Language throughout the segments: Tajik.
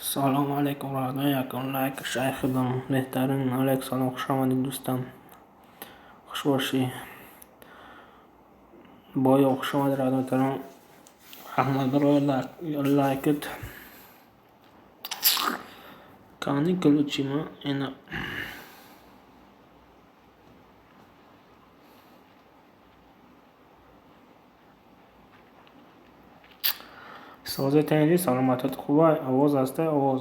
Салому алейкум, родной, якум лайк шайхидам беҳтарин. Алейк салом, хуш омадед, дӯстам. Хуш бошӣ. Боё, хуш омадед, роднойтарон. Раҳмат барои лайкат. Кани ключима ина. Созе тенҷи, саломатат хубай, овоз ҳастай, овоз.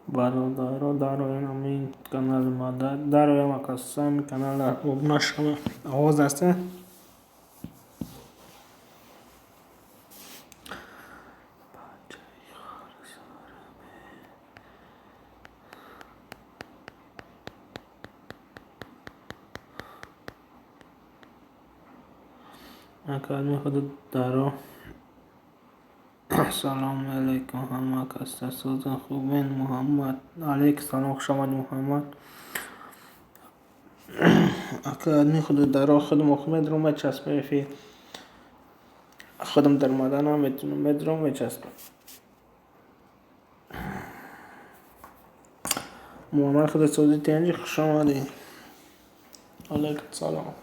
Бародаро, дароям ҳамин канали ма, дароям акаса ҳамин канала обуна шава. Овоз ҳастай? Академия худо даро. Салому алейкум, ҳама каса созан хубен. Муҳаммад, алейк салом, хуш омадӣ, Муҳаммад. Академия худо даро, худам охир медурам, мечаспам эфир. Худам даромада наметунам, медурам, мечаспам. Муҳаммад, худо сози тенҷи, хуш омадӣ. Алейк салом.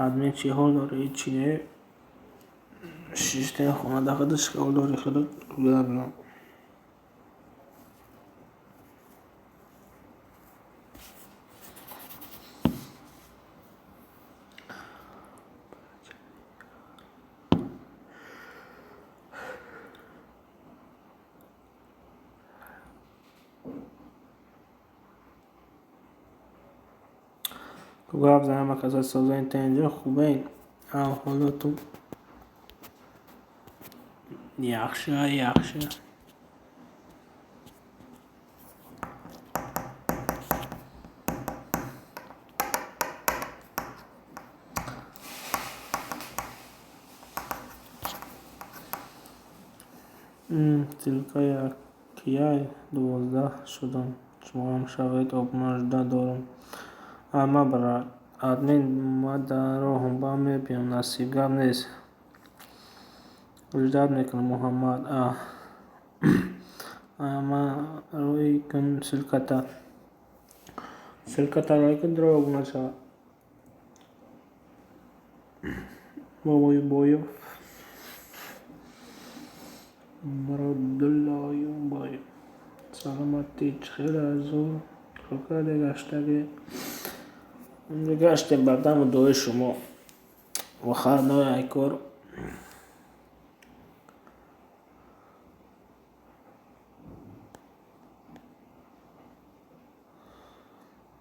Админ, чӣ ҳол дорӣ? Ҳичи не. Шиштаи хонада худаш ҳол дорӣ худат гап. Гап занам, ака созани тенҷи, хубен. Аҳволотум yaxshi, yaxshi. Ссылка якияй 12 шудам. Шумоам шавед, обуна жда дорам. Ама брат, админ, ма дар роҳам, ба мебиём, насиб, гап нест. Ждать мекунам, Муҳаммад. А. Ама рӯй кун ссылката. Ссылката рӯй кун, дро обуна шава. Бобои Боёв. Муродуллоюбоев. Саломатӣ, чӣ хел азу чӣ карде гаштагӣ? Гаштем ба даму дуои шумо. Вахарной айкор.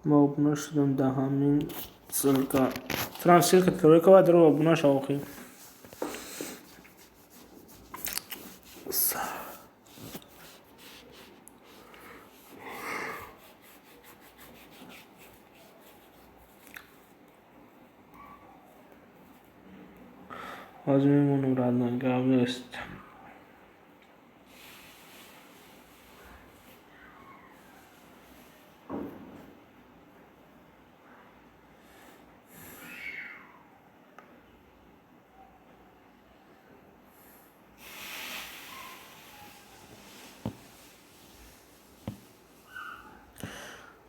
Ма обуна шудам да ҳамин ссылка. Трам ссылка рӯй кава, дро обуна шав охир. Ҳозир мемонам, родной, гап нест.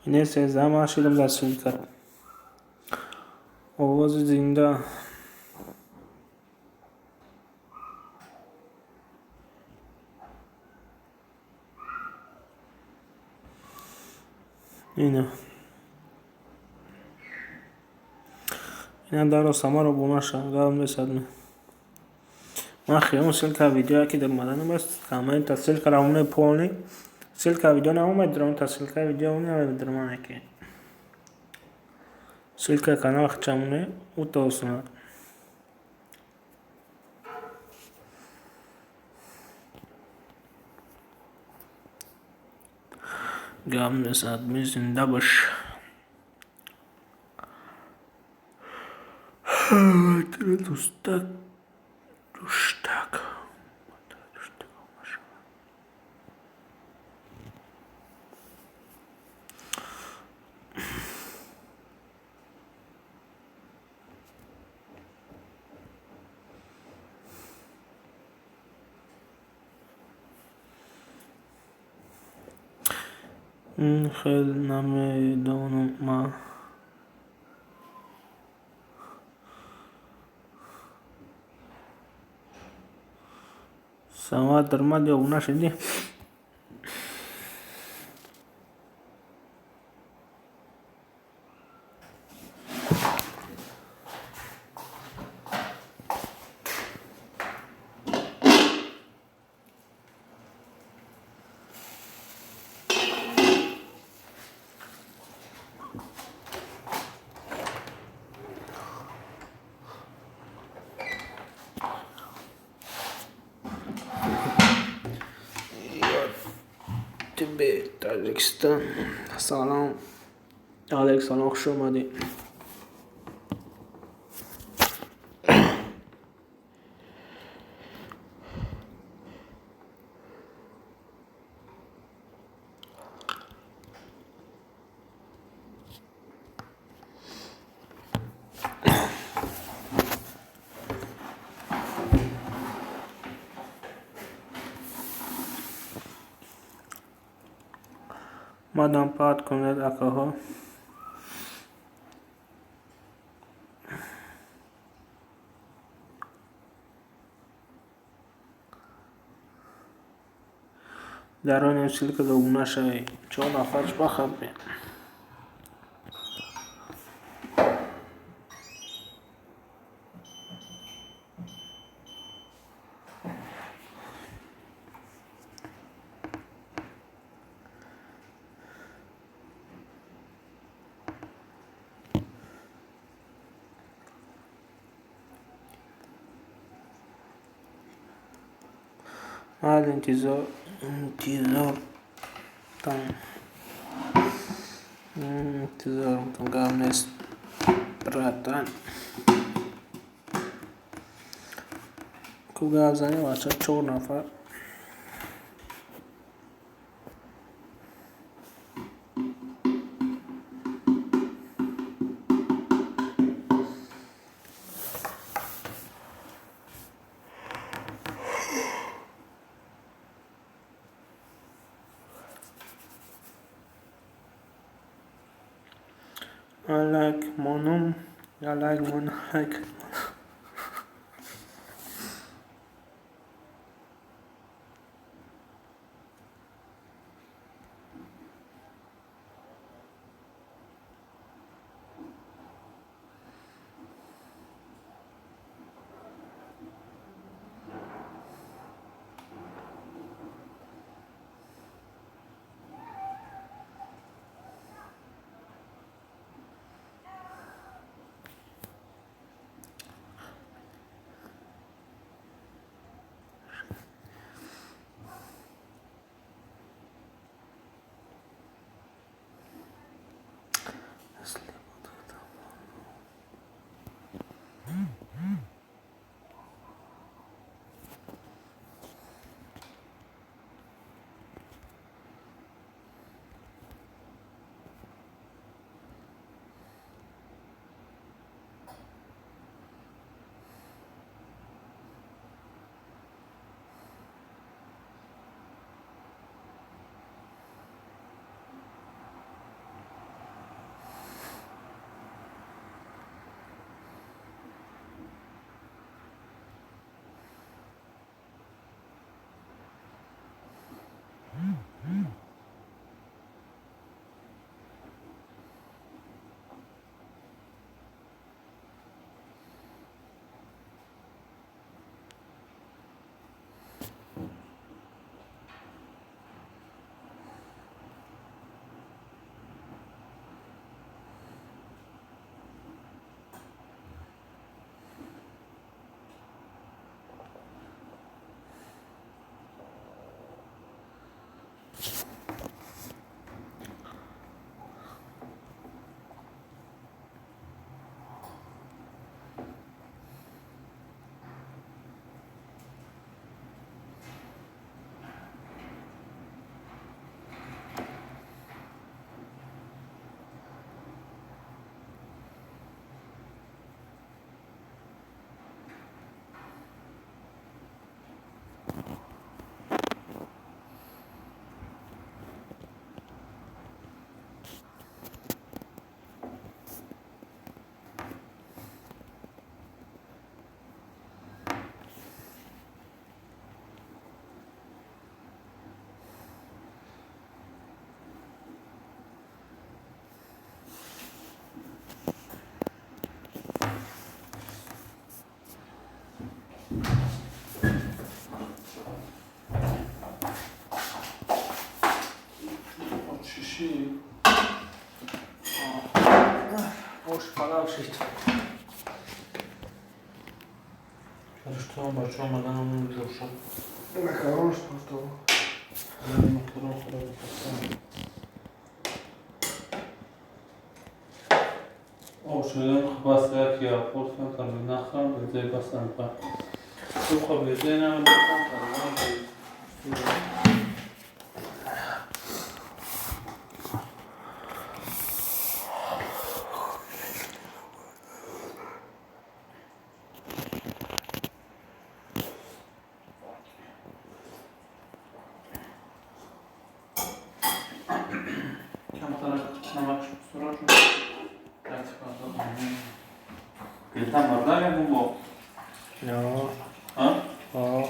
Ине 13 ман шидам дар ссылка. Овози зинда. Ина. Ина даро самаро обуна шав, гап нест, админ. Ман хиём ссылка видео ки дар маданам аст, коммента ссылка равонаи полный. Ссылка видео наомад, та ссылка видео намедурам ки. Ссылка канал хчамуне утосна. Гап нест, админ, зинда бош. Дустак, душтак. Хел намедонам ман. Самад даромад ё обуна шудӣ? Тебе Таҷикистон. Салом. Алейк салом, хуш омадӣ. Мадам паҳт кунед, акаҳо. Даронем ссылка да обуна шавед. Чор нафар бахабе. Майли, интизортон. Интизормтон, гап нест, братан. Ку гап занем, бача, чор нафар. I like monum. I like mon like. Ши. Ош палав шид. Что бачаҳо омадан ҷӯшад. Макарон что? Макарон хӯрда. Ош бас як я хӯрдам там нахӯрам безай басам па. Сухо безай на там. Там бардак бо? No. А? О.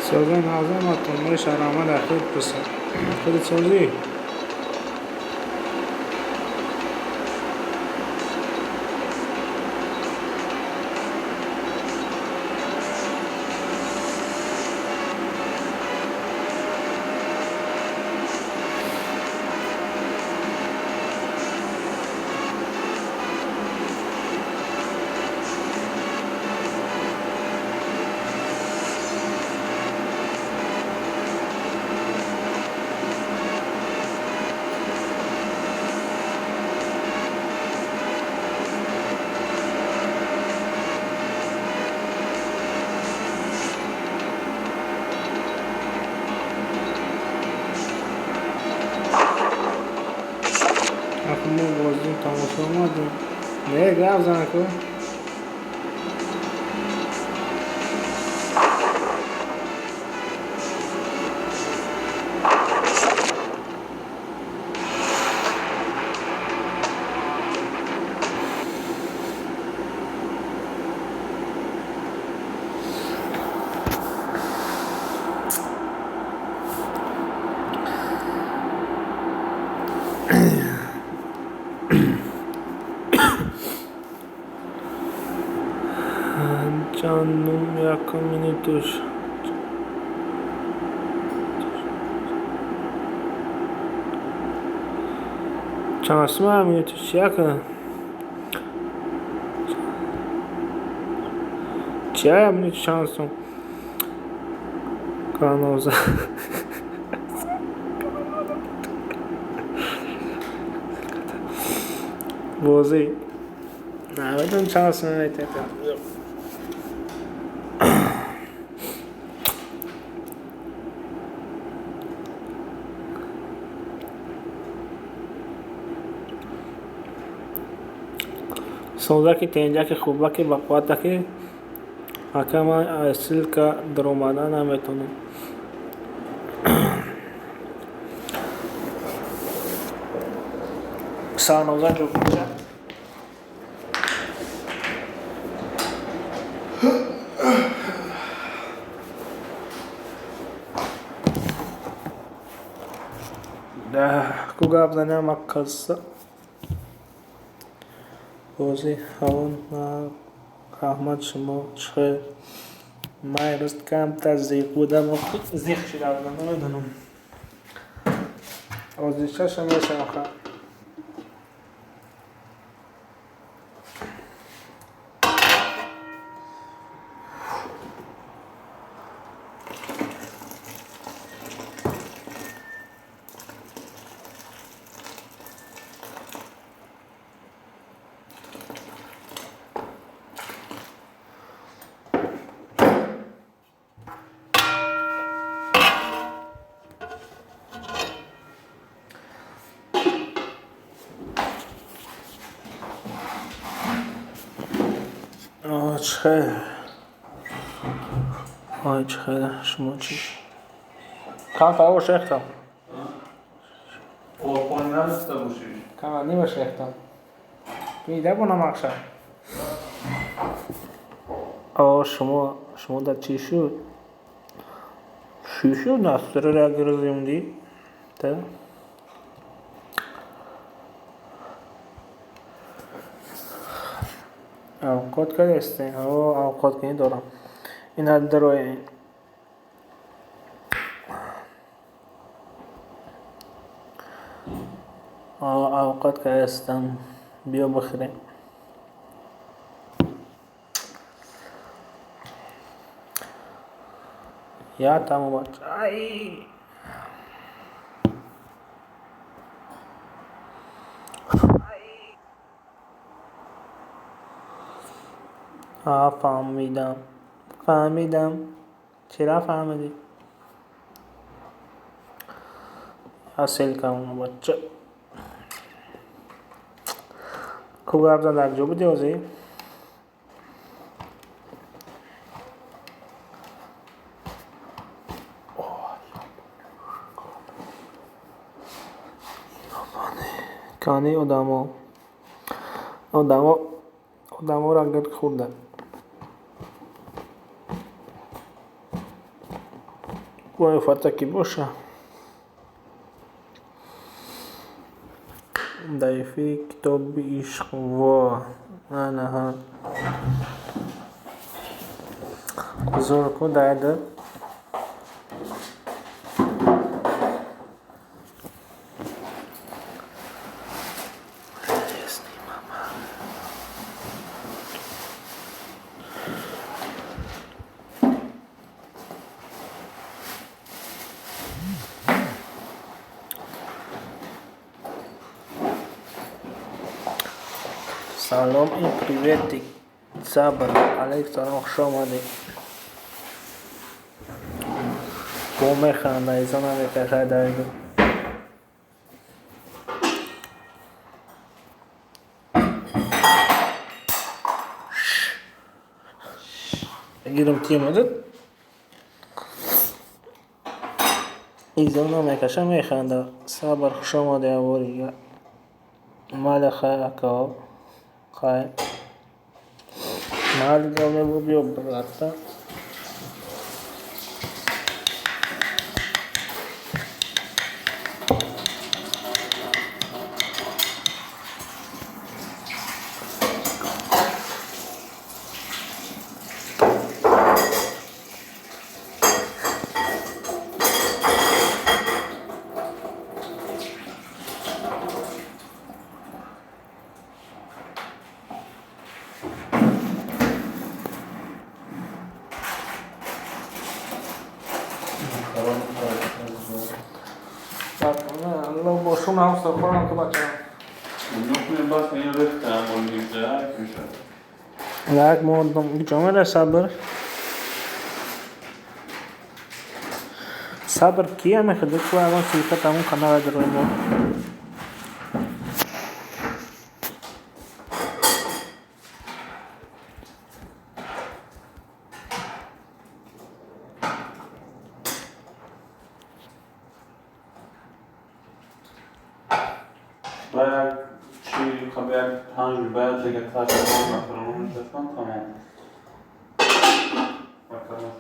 Созон азаматон мешарамада худ писар. Худат созӣ? Мо боздим тамошо омадем. Не гап зан ку. Якум минутуш. Чанд сума минутуш яка? Чия минутуш чанд сум? Каноза. Бозӣ. Намедонам чанд сум метавонад. Созаки тенҷаки хубаки бақувватаки ака ман аз ссылка даромада наметавонам. Сарноза ҷокунча. Ку гап заням аккаса. Бозӣ ҳавон раҳмат шумо чӣ хел? Ман имрӯз камтар зиқ будам, зиқ шуда будам, намедонам. Озишаша мешавам ха. Чӣ хел? Ой, чӣ хел шумо чӣ? Камтар ош рехтам. Орхони надошта бошӣ. Камтар нимаш рехтам. Дида бо намакша. О, шумо дар чӣ шуд? Чӣ шуд? Настро як рӯз юмдӣ? Та? Авқот кардастем? О, авқот кунӣ дорам. Ина дарои. Авқот кардастам. Биё бихӯрем. Я там бача. Ай! Фаҳмидам. Фаҳмидам. Чира фаҳмидӣ? Ссылка бача. Ку гап зад дар ҷо будӣ ҳозир? Кани одамо. Одаморо гирд хӯрда. Бояд ки боша. Дар эфири китоби ишқ. Во. Анаҳа. Зур ку дайда. Салом и приветик. Сабр. Алейк салом, хуш омадед. Бо механда, изо намекашад дайду. Гирам тимадад. Изо намекаша механда. Сабр, хуш омадед аввалига. Майли хайр акао. Хайр. Майли гап биё брата. Бошун ҳам сархорам ки бачаам. Як модам ҷомера сабр. Сабр кия мехоҳад ку ягон силка тамом канала дарои мо. Bayağı çiğ, bayağı tanju, bayağı ceket tamam. Bakalım.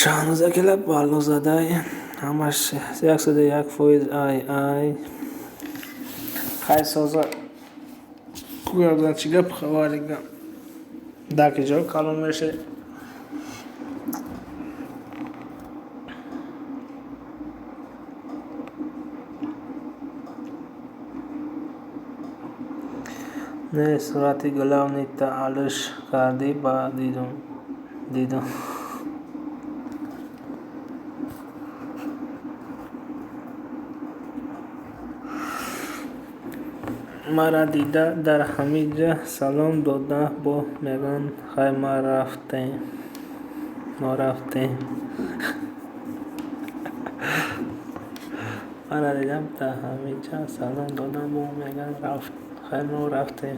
Шаҳноза Баллозадай ҳамаш 101% ай ай хайсоза куярдан чӣ гап хабарига даки ҷо калон мешавӣ. Не, сурати главный та алиш кардӣ, ба дидум. Дидум. Мара дида дар ҳамин ҷа салом дода бо мегӯянд хай ма рафтем. Мо рафтем. Мара дидам дар ҳамин ҷа салом дода бо мегӯянд хай мо рафтем.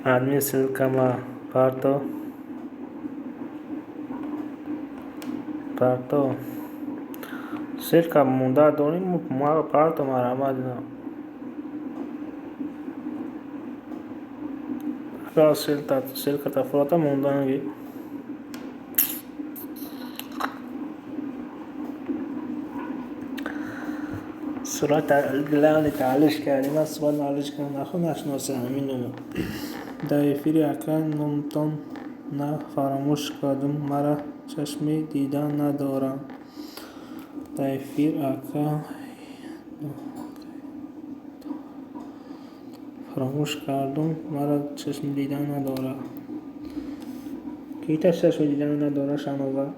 Админ ссылка ма парто. Парто. Ссылка монда дорим, ма парто марҳамат. Ссылка та фурата монданги. Сурат главный таалиш кардем, ман сурат алиш кардам, нахо нашноса ҳамин номо. Дар эфири ака номтон на фаромӯш кардум, мара чашми дидан надорам. Дар эфир ака фаромӯш кардум, мара чашми дидан надорам. Кита чашми дидан надора шанова?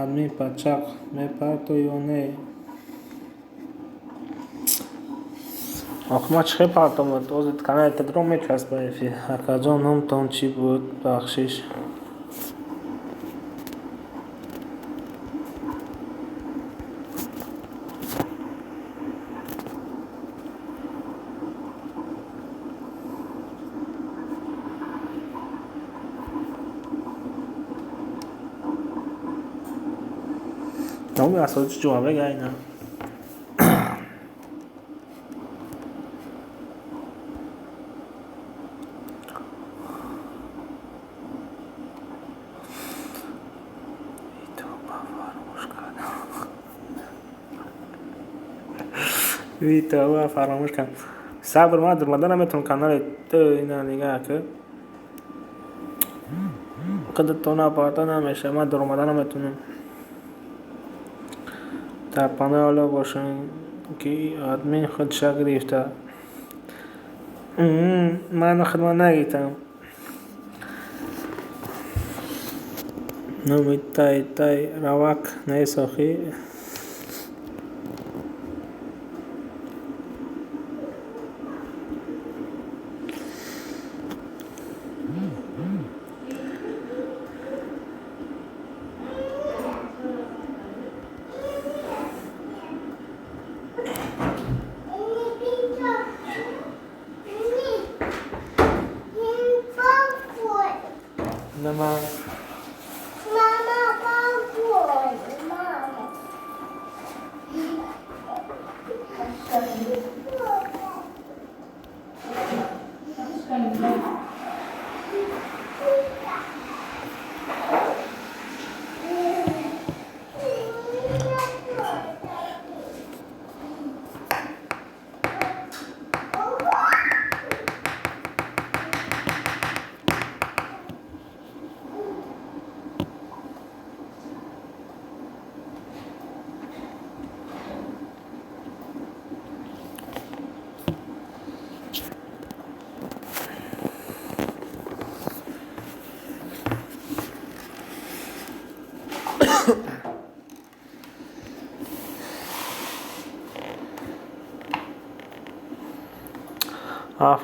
Админ пачақ мепарто ё не? Ох, ма чӣ хел партом? Ози канали Тедром мечаспа эфир. Акаҷон, номтон чӣ буд? Бахшиш. Номи асосӣ Ҷумъабек айна. Витова фаромӯш кардам. Сабр, ман даромада наметавонам канали ту ина нигаҳ ки. Қадатона парта намешавад, ман даромада наметавонам. Дар паноҳи Аллоҳ бошем, ки админ худша гирифта. Ман худма нагирифтам. Номи тай тай равак нест охи. Нама. Мама, какой? Мама.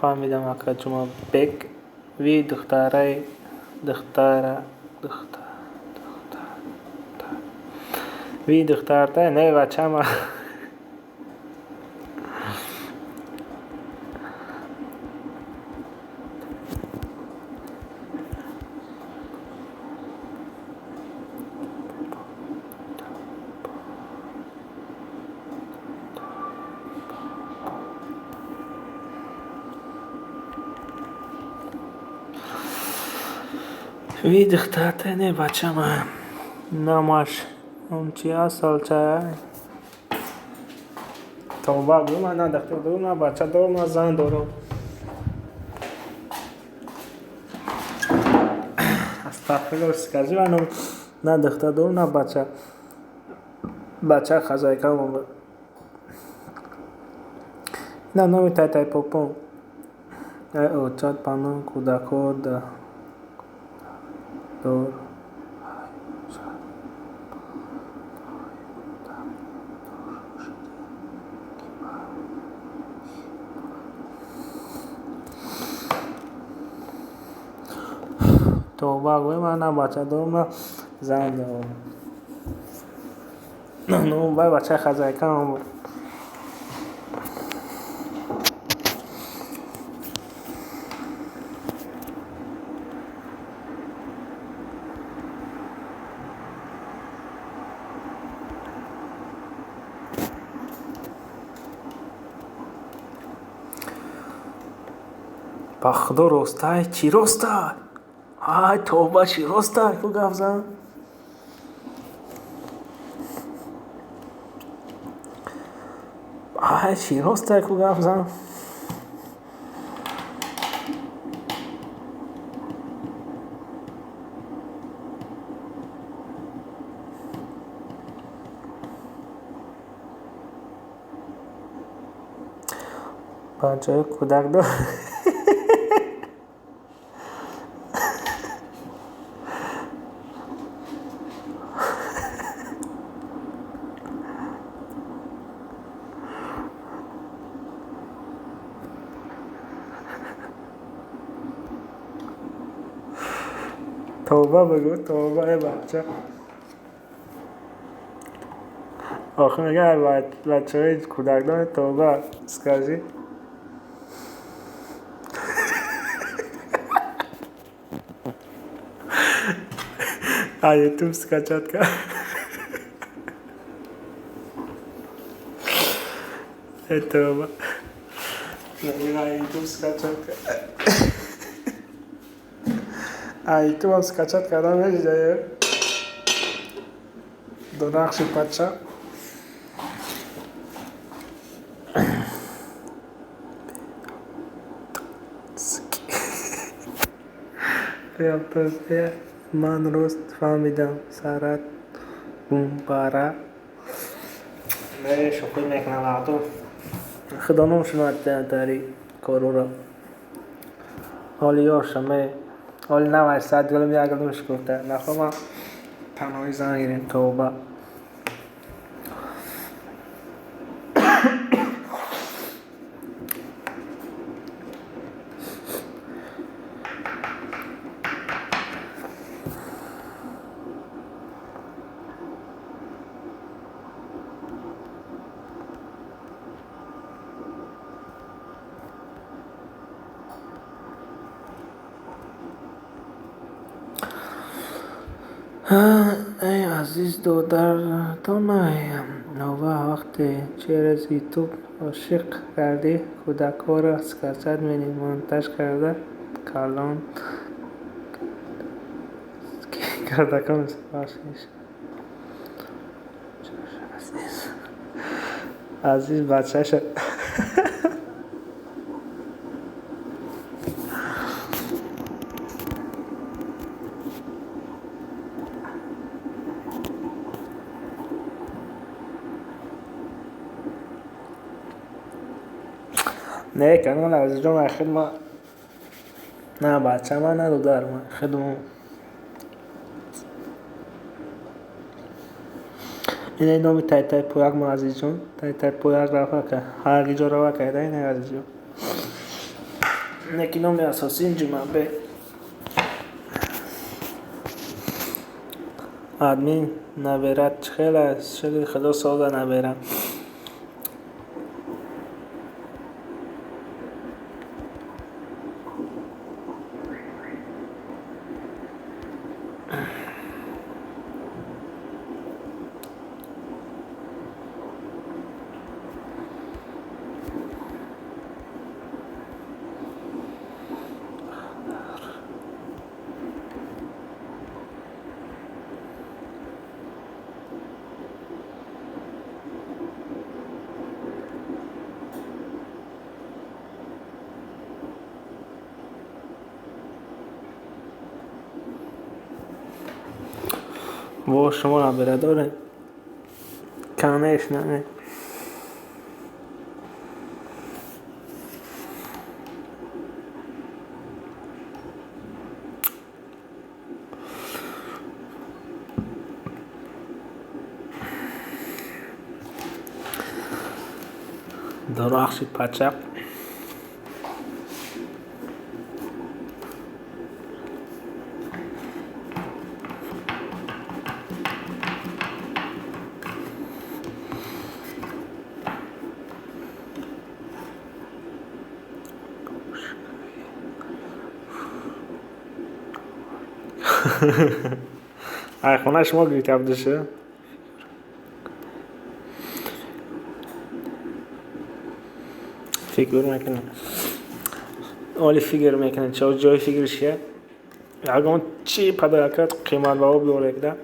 Фаҳмидам, ака Ҷумъабек. Ви духтараи духтара духтар Ви духтарта не бачама. Ви духтарта не бачама. Номаш Он чи асал чай? Тавба гӯ, ман на духтар дорам, на бача дорам, на зан дорам. Астағфируллоҳ, скажи, ман на духтар дорам, на бача. Бача хозяйка мон. На номи тай-тай попон. Ай очат паноҳ кӯдакҳо дор. Тавба гӯ, ман на бача дорам, на зан дорам. Ну, бай бачаи хозяйкаам. Ба худо ростай, чӣ ростай? Ай, тавба, чӣ ростай? Ку гап зан? Ай, чӣ ростай, ку гап зан? Бачаи кӯдак дор. Тавба бигӯ, тавба, эй бача. Охир мегӯяд, ай бачаҳои кӯдакдор, тавба, скажи. А ютуб скачать ка. Эй, тавба. Мегӯяд, ютуб скачать ка. А ютубам скачать карда мешавад. До нақши пача. Ман рост фаҳмидам, сарат бумбара. Не, шӯхӣ мекунам, ато. Худо номшунад тари корора. Ҳоли ёшам, ҳоли навай сад гулм як гулм шукуфта. Нахоҳам танҳоӣ зан гирем, тавба. Эй азиз додаратонай, нова вақте через ютуб ошиқ кардӣ, кӯдакҳоро скачать менӣ, монтаж карда калон кардакон. Азиз бачаша. Не, канал азизҷон, ай хидма на бача ман, на додар ман, хидмо. Ин номи тай-тай пояк ма азизҷон, тай-тай пояк рафа ка, ҳар ҷо рава кайда ин азизҷон. Неки номи асосӣ ин Ҷумъабек. Админ наберад чӣ хел аст? Шукри Худо соза наберам. Во шумо набера доред? Конечно, не. Дорахши пачақ. Ай хона шумо гирифта будиша? Фикр мекунам. Оли фикр мекунам. Чо ҷои фикрш я? Ягон чи падаракат қиматбаҳо биёред, да?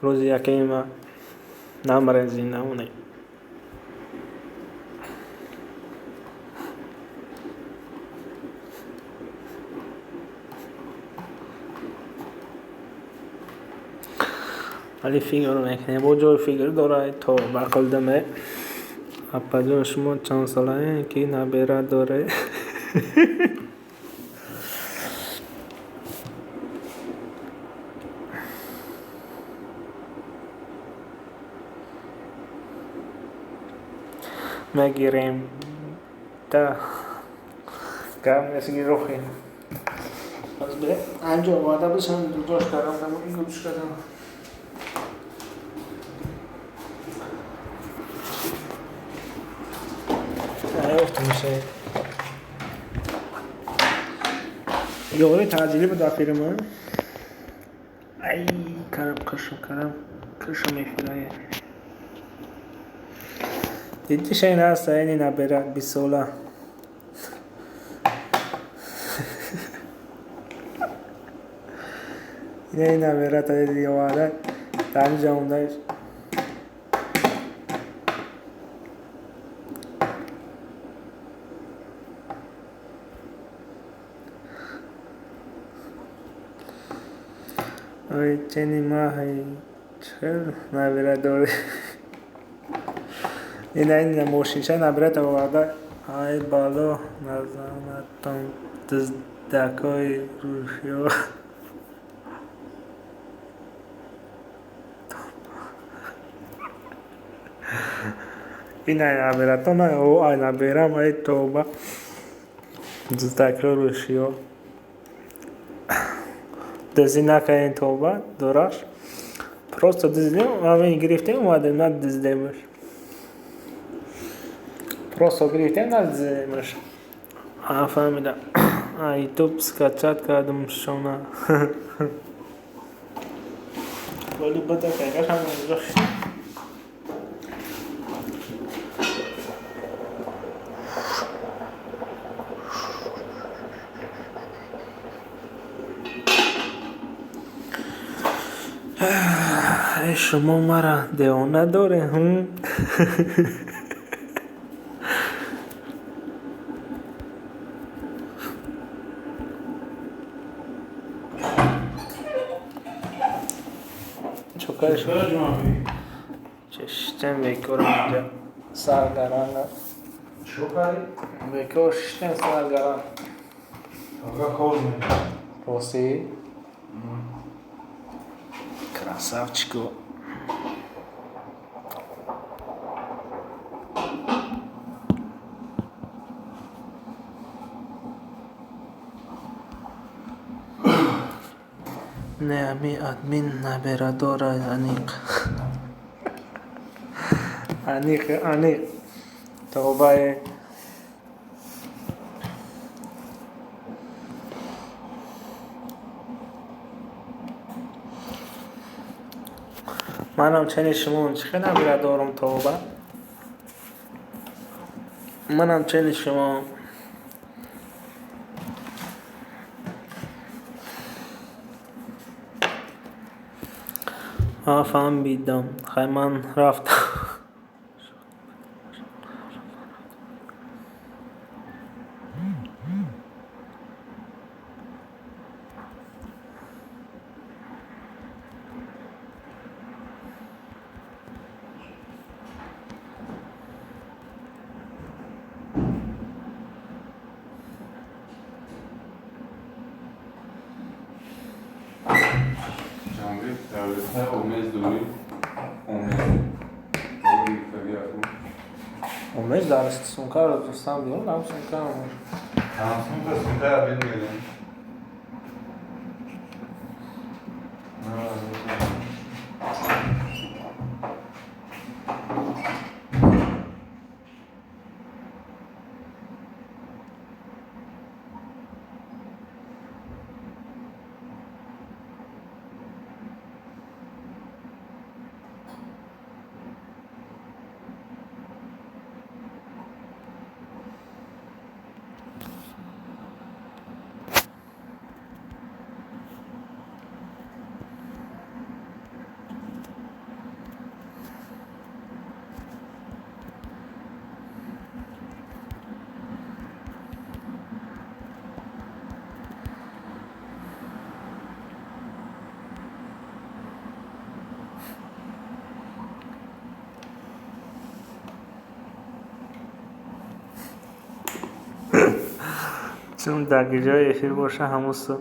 Рӯзи якеми ма намарен зинда монем. Вале фикр мекунем, бо ҷои фикр дорад то ба қилдаме. Апаҷон, шумо чанд солаем, ки набера доред? Мегирем. Та гап нест, гирохи. Пас бе анҷо оварда бошам, дудош кардам, гӯш кардам. Наёфтам. Ёри таъҷилӣ буд охири ма. Ай, карам кашам, карам кашам мефирае. Дидиша, ин аст, ини набера 20 сола. Ина ин набера та оварда дар инҷа мондаиш. Ой, чени маҳай, чел набера дорӣ? Ина ин мошинча наберата оварда. Ай бало назанатон, дуздакои рӯшиё. Ин ай набератон, ай наберам, ай тоба. Дуздакои рӯшиё. Дуздӣ накардем, тоба, дораш. Просто дуздидем, ҳамин гирифтем, омадем, на дуздидемаш. Просто гирифтем, на дуздидемаш. А фаҳмидам. А ютуб скачать кардам шона. Вале бада кайгаш ҳам. Шумо мара девона доре? Чокариш чиштем, бекор инҷа саргаран. Чокари? Бекор шиштем, саргаран. Ага, кор мекунӣ. Ростӣ? Красавчику. Не, ами админ набера дорад, аниқ. Аниқ, аниқ. Тобае. Манам чени шумо, чӣ хел набера дорум, тоба. Манам чени шумо. А фаҳмидам. Хай, ман рафтам. Омез дар сумка рустам биёр, нам сумка омез. Сумка сумка bilmiyorum. Чун дар ҷои эфир боша ҳамун су.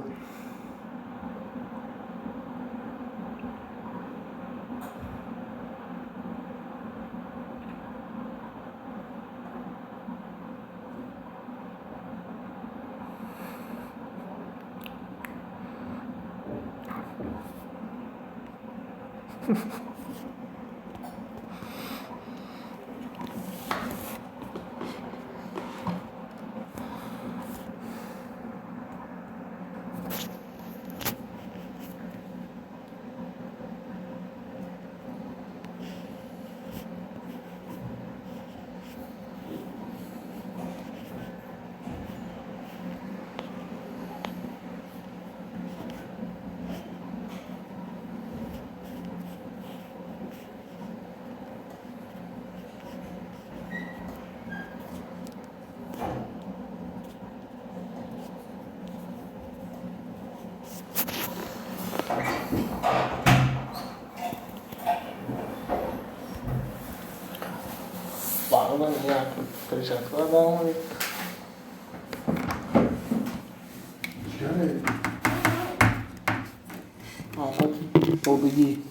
Перчатка даун. Побеги.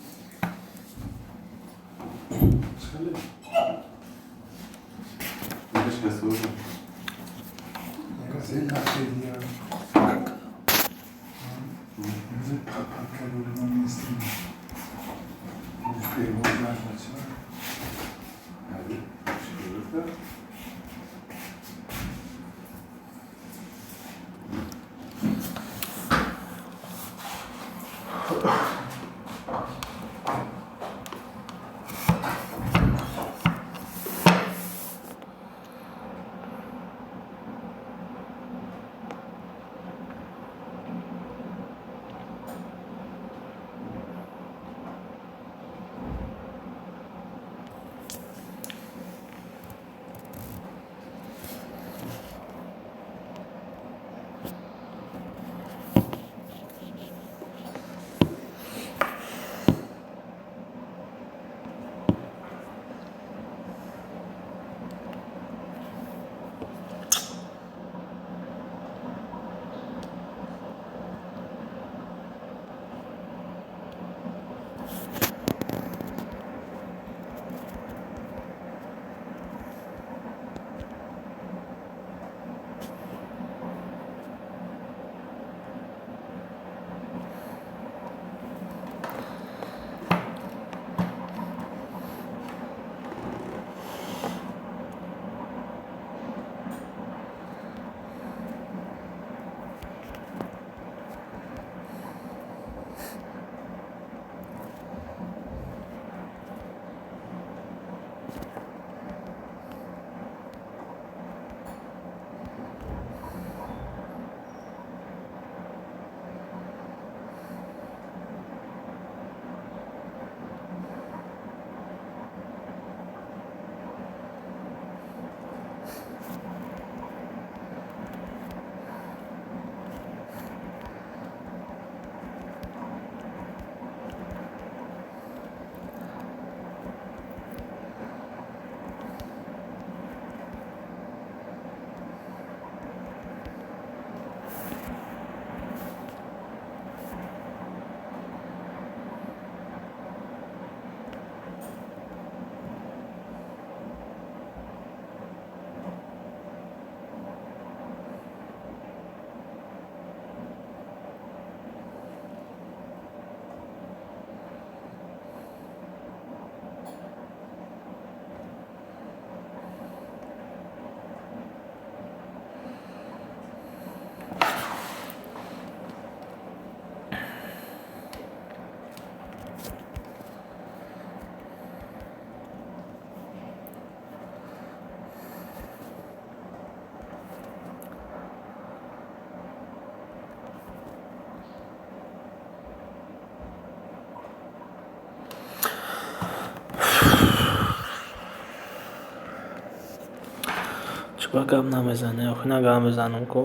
Чӣ ба гап намезанӣ? Охи на гап мезанам ку.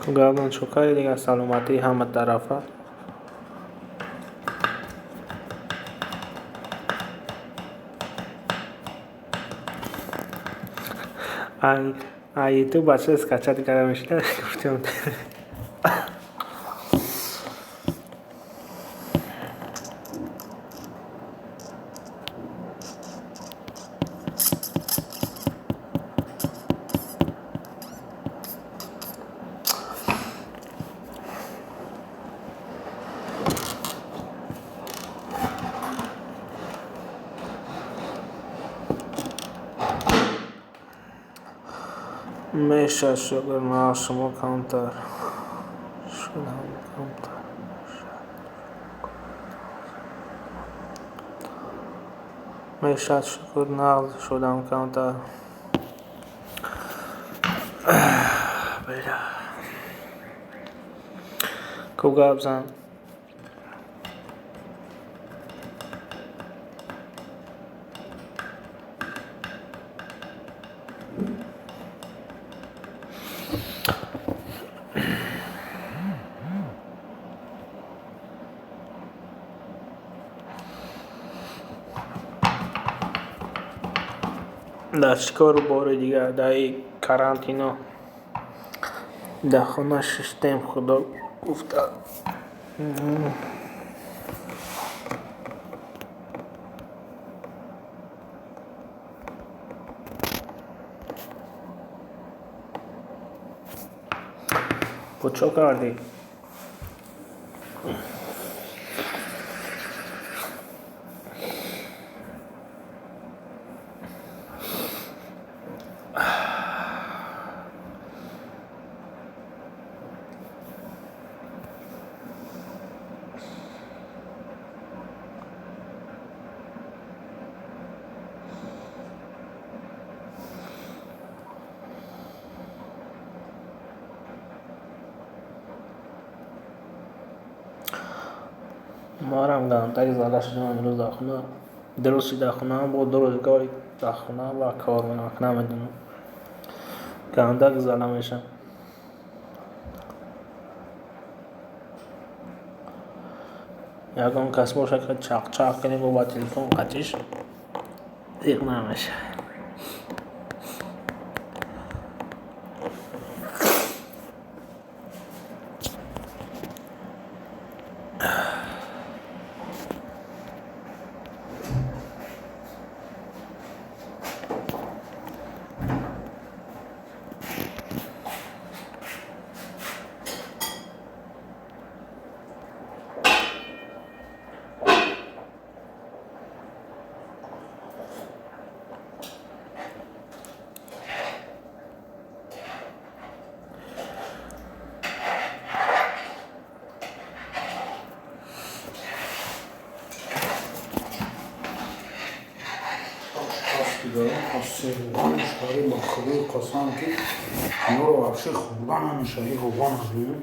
Ку гап чо карди дигар саломатии ҳама тарафа. Ай ютуб бача скачать карда мешуда гуфтем. Мешад шукр нағз шумо камтар. Шудам камтар. Мешад шукр нағз шудам камтар. Бля. Ку гап зан. Дар чӣ кору бори дигар дар карантино дар хона шиштем худо гуфта. Бо чо кардӣ? Марам гандтари зада шудам имрӯз дар хона. Дурусти дар хонаам бо ду рӯзгори дар хона ва кор менам, намедонам. Гандак зада мешам. Ягон кас бошад ки чақ-чақ кунем бо ба телефон қатиш диқ намешавад. Шари ба худои қасам ки инҳоро вообще хӯрда намешавад. Ин равғана бибин.